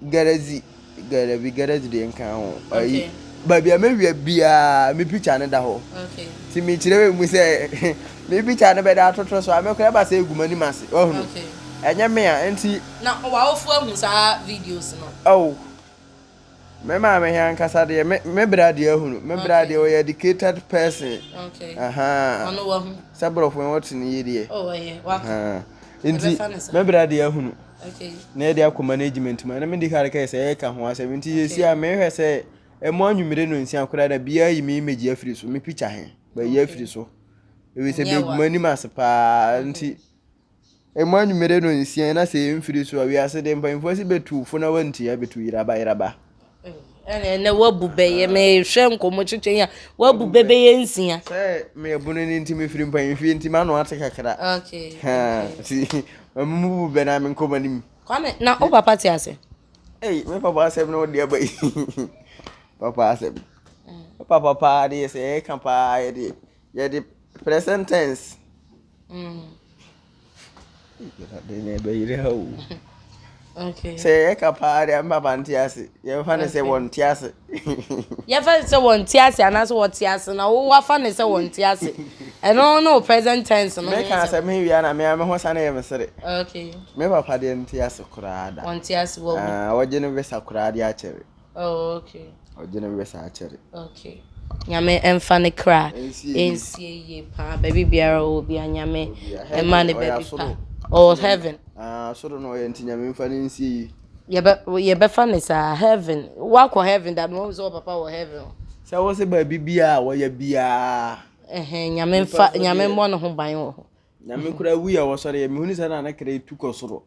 S1: Garazi, Garabi, Garazi deɛ nka ho, ayi, baabi a mɛwia biara me picture no da hɔ.
S2: Okay.
S1: Ti mekyerɛ mu sɛ me picture no bɛda atoto so a mekora ɛba sɛ egu m'anim ase, wahunu.
S2: Okay.
S1: Ɛnyɛ me a, nti.
S2: Na w'awofo ahu saa videos no?
S1: Oh. Me maame he ankasa deɛ, me, me bra deɛ ahunu. Me bra deɛ ɔyɛ educated person.
S2: Okay.
S1: Ahaa.
S2: Ɔno wahu.
S1: Sɛ borɔfo he wɔte no yie deɛ.
S2: Oh, ɛyɛ, waka.
S1: Ahaa. Nti,
S2: Ɛbɛfa ne saa.
S1: me bra deɛ ahunu.
S2: Okay.
S1: Na yɛde akɔ management mu. Ɛno medi kare kae sɛ yɛka ho asɛm. Nti seesei a mehwɛ sɛ ɛmo anwummere nonsia koraa na biaa ayi me image afiri so, me picture he, bɛayi afiri so. Ɛfiri sɛ
S2: Ɛnyɛ wa.
S1: bɛgu m'anim ase paa. Nti, Emu anwummere no nsia na sɛ yɛmfiri so a, wiase de mpanyimfoɔ se bɛtu fo na wantie a, bɛtu yeraba yeraba.
S2: Ɛna ɛnɛ wabu bɛyɛ mehwɛ nkɔmmɔ twetwe yi a wabu bɛ bɛyɛ nsia.
S1: Sɛ meyɛ bunu no nti mefiri mpanyimfie nti m'ano ate kakra.
S2: Okay.
S1: Nti mamu bu bɛ na menkɔ m'anim.
S2: Kwame na wo papa te ase?
S1: Ei me papa asɛm na wode aba yi. Papa asɛm. Me papa paa deɛ sɛ yɛka paa yɛde yɛde present tense. Sɛ yɛka paa deɛ mma ba nte ase. Yɛmfa no sɛ wɔnte ase.
S2: Yɛmfa no sɛ wɔnte ase anaasɛ wɔte ase na wo wafa no sɛ wɔnte ase. Ɛno ne wo present tense no.
S1: Meka asɛm he wie a na me ara me ho sane yɛ me sere.
S2: Okay.
S1: Me papa deɛ nte ase koraa da.
S2: Wɔnte ase wawu.
S1: Ah, wɔgye no visa koraa de akyɛre.
S2: Oh, okay.
S1: Ɔgye ne wesa akyɛre.
S2: Okay. Nyame ɛmfa ne kra ɛnsie yie paa baabi biara ɔwɔ bia Nyame ɛma ne baabi pa. Ɔwɔ heaven.
S1: Ah, soro na ɔyɛ nti Nyame mfa ne nsie yie.
S2: Yɛbɛ yɛbɛfa ne saa heaven. Wakɔ heaven da no wɔn sɛ ɔpapa wɔ heaven.
S1: Sɛ wɔ sɛ baabi biara wɔyɛ biara.
S2: Ɛhɛn Nyame mfa Nyame mmɔ ne ho ban wɔ hɔ.
S1: Nyame kura wu yɛ wɔsɔre yɛ mehunu sɛ na ne kra etu kɔ soro.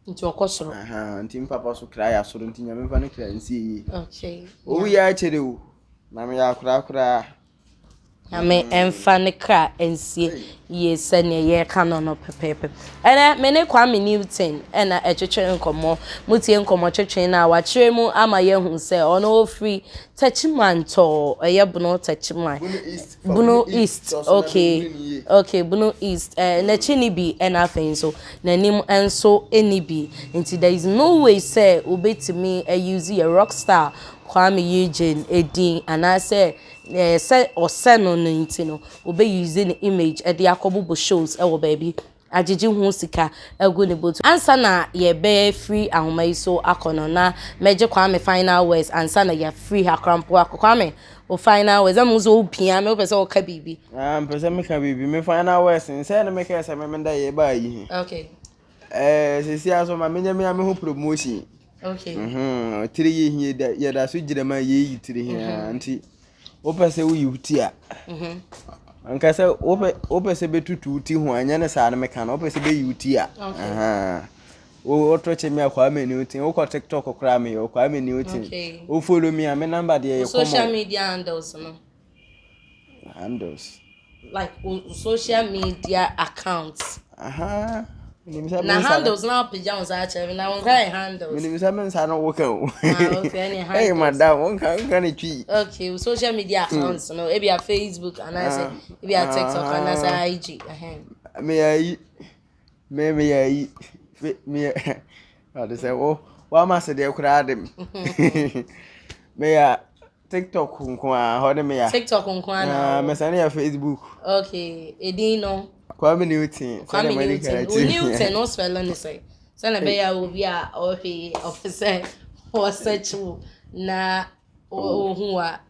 S2: Nti ɔkɔ soro.
S1: Ahaa nti me papa so kra yɛ asoro nti nyame nfa ne kra nsie yie.
S2: Okay.
S1: Owu yɛ akyɛrɛ o na meyɛ akoraa koraa.
S2: Nyame mfa ne kra nsie yie sɛdeɛ yɛreka no no pɛpɛɛpɛ. Ɛnɛ me ne Kwame Newton na ɛtwetwe nkɔmmɔ. Motie nkɔmmɔtwetwe no a, wakyerɛ mu ama yɛahu sɛ ɔno ɔfiri Techiman tɔɔ, ɛyɛ Bono Techiman. Bono East, okay, okay, Bono East. Eh, n'akyi ni bi ɛna afei nso n'anim nso ni bi. Nti there is no way sɛ wobɛtumi use yɛ rockstar Kwame Eugene edin anaasɛ sɛ ɔsɛ no no nti no, obe use ne image de akɔbobɔ shows wɔ baabi agyegye ho sika agu ne bɔtɔ. Ansa na yɛbɛfiri ahoma yi so akɔ no, na mɛgye Kwame final words ansa na yɛafiri ha koraa mpo akɔ. Kwame, wo final words, na mehu sɛ wopia me, wopɛ sɛ woka biribi.
S1: Ah, mepɛ sɛ meka biribi. Me final words ne sɛ na mekae sɛ memenda yɛbaa yi he.
S2: Okay.
S1: Eh, sɛsi ara so ma menyɛ me ara me ho promotion.
S2: Okay.
S1: Mhm. Tiri yɛ hie da yɛda so gyina ma yɛyi tiri he ara nti wopɛ sɛ woyi wo ti a.
S2: Mhm.
S1: Anka sɛ wopɛ wopɛ sɛ bɛtutu wo ti ho a ɛnyɛ ne saa no meka no wopɛ sɛ bɛyi wo ti a.
S2: Okay.
S1: Ahaa. Wo woto kye me a Kwame Newton wokɔ TikTok koraa meyɛ Kwame Newton.
S2: Okay.
S1: Wo follow me a me number deɛ
S2: Wo
S1: yɛ
S2: social
S1: common.
S2: media handles no.
S1: Handles.
S2: Like wo social media accounts.
S1: Aha. Menim sɛ
S2: Na
S1: me nsa no.
S2: handles na apagya wo nsa akyerɛ me na wo nsa yɛ handles.
S1: Menim sɛ me nsa no woka o.
S2: Ah, okay, ɛne
S1: Hey,
S2: handles.
S1: madam, wonka wonka ne twi.
S2: Okay, wo social media accounts no, ebi a Facebook anaasɛ
S1: Ah,
S2: ebi a TikTok
S1: ah.
S2: anaasɛ IG. Ɛhɛn.
S1: Meyɛ ayi. Me meyɛ ayi. Fe meyɛ ɔde sɛ wo wama se deɛ koraa de me. Meyɛ TikTok nko ara hɔ ne meya.
S2: TikTok nko ara na.
S1: Ah, mɛsane yɛ Facebook.
S2: Okay, edin no.
S1: Kwame Newton.
S2: Kwame Newton. Wo Newton no spell ne sɛ. Sɛ na bɛyɛ obi a ɔhwɛ yi ɔpɛ sɛ ɔsɛkye wo na ohu a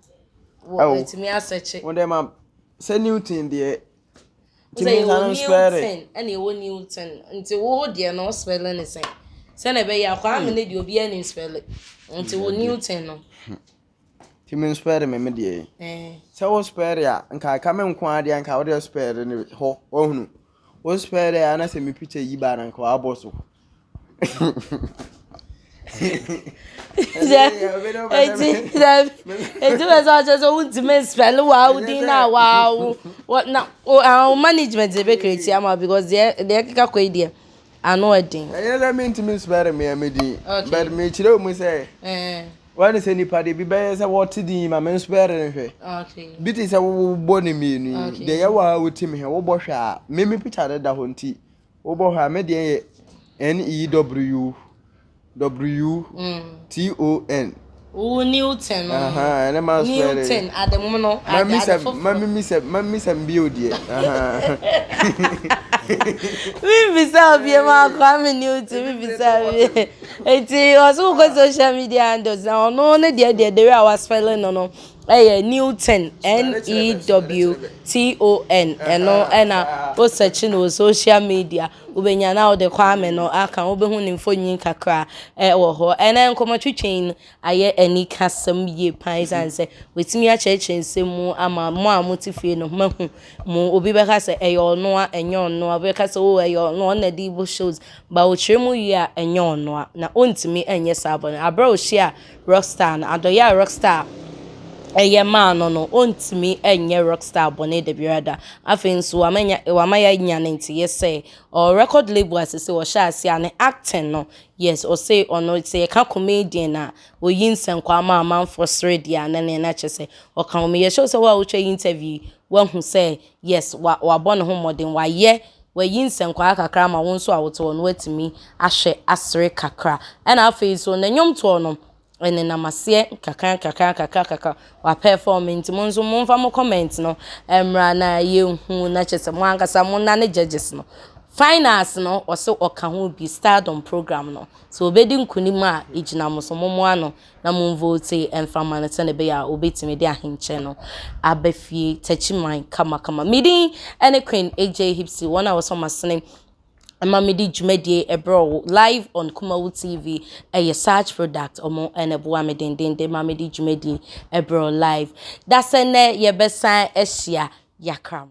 S2: wɔtumi asɛkye.
S1: Wo dɛ ma sɛ Newton deɛ
S2: Sɛ yɛwɔ Newton ɛna yɛwɔ Newton nti wo deɛ no spɛle ne sɛn sɛnea ɛbɛyɛ a Kwame ne deɛ obiara nim spɛle nti wo Newton no.
S1: Nti me spɛle me me deɛ yi. Sɛ wo spɛle a nka ɛka me nko ara deɛ nka wode spɛle ne hɔ wahunu wo spɛle a na sɛ me picture yi ba na nka wabɔ so.
S2: Eti eti bɛ sɛ ɔkyerɛ sɛ wontumi nspɛle w'awodin na w'awo na wo management de bɛ create ama because deɛ deɛ ɛkeka kɔ yi deɛ ano ɛden.
S1: Ɛnyɛ sɛ mentumi nspɛle me me din but mekyerɛ mu sɛ wɔne sɛ nipa de bi bɛyɛ sɛ wɔte din yi ma me nspɛle no hwɛ bi te sɛ wobɔ ne mmienu yi deɛ yɛwɔ a wotim hɛ wobɔ hwɛ a me me picture de da hɔ nti Wobɔ hɔ a, me deɛ yɛ N E W W T O N.
S2: Wo Newton no.
S1: Aha, ɛne ma spell.
S2: Newton ade mo no.
S1: Ma mi sɛ ma mi sɛ ma mi sɛ mbio deɛ.
S2: Mi bisa obi ma Kwame Newton mi bisa obi. Eti ɔso kɔ social media handles na ɔno ne deɛ deɛ the way a wa spell no no. Ɛyɛ Newton, N-E-W-T-O-N, ɛno ɛna wo search no wɔ social media, wobɛnya na wode Kwame no aka ho, wobɛhu ne mfonyin kakra ɛwɔ hɔ. Ɛnɛ nkɔmmɔtwetwe yi ayɛ anikasɛm yie paa ɛsiane sɛ watumi akyerɛkyerɛ nsɛm mu ama mo a mote fie no moahu mu. Obi bɛka sɛ ɛyɛ ɔno a, ɛnyɛ ɔno a, obi bɛka sɛ oh ɛyɛ ɔno a, ɔno na ɛde bɔ shows, but ɔkyerɛ mu wie a ɛnyɛ ɔno a, na ɔntumi nyɛ saa bɔne. Aberɛ a ɔhyia Rockstar no, adɔeɛ a Rockstar yɛ maa no no, ɔntumi nyɛ Rockstar bɔne dabiara da. Afei nso, wama nya, wama yɛanya ne nteeɛ sɛ ɔwɔ record label a sese ɔhyɛ aseɛ a ne acting no, yes, ɔse ɔno sɛ yɛka comedian a, ɔyi nsɛnkwaa ma amanfoɔ sere deɛ a, na neɛ na kyerɛ sɛ ɔka ho. Meyɛ sure sɛ wo a wotwa interview yi, woahu sɛ yes, wa, wabɔ ne ho mmɔden, wayɛ Wayi nsɛnkwaa kakra ama wo nso a wote hɔ no woatumi ahwɛ asere kakra. Ɛna afei nso ne nnwomtoɔ no ɛnenam aseɛ nkakra nkakra nkakra nkakra wapɛɛfɔme nti mo nso momfa mo comment no mmra na yɛnhu na kyerɛ sɛ mo ankasa mo nna ne judges no. Finals no ɔse ɔka ho bi stardom program no sɛ ɔbɛdi nkunim a ɛgyina mo so mommoa no na monvote mfa mma no sɛdeɛ ɛbɛyɛ a ɔbɛtumi de ahenkyɛ no aba fie Takyiman kamakama. Me din ne Queen AJ Hipsy, wɔn a wɔsɔ m'asene ma mede dwumadie ɛbrɛ wo live on Kumawu TV ɛyɛ Sarge Product ɔmo ɛna ɛboa me dendenden ma mede dwumadie ɛbrɛ wo live. Dasɛ nnɛ yɛbɛsan ahyia yakram.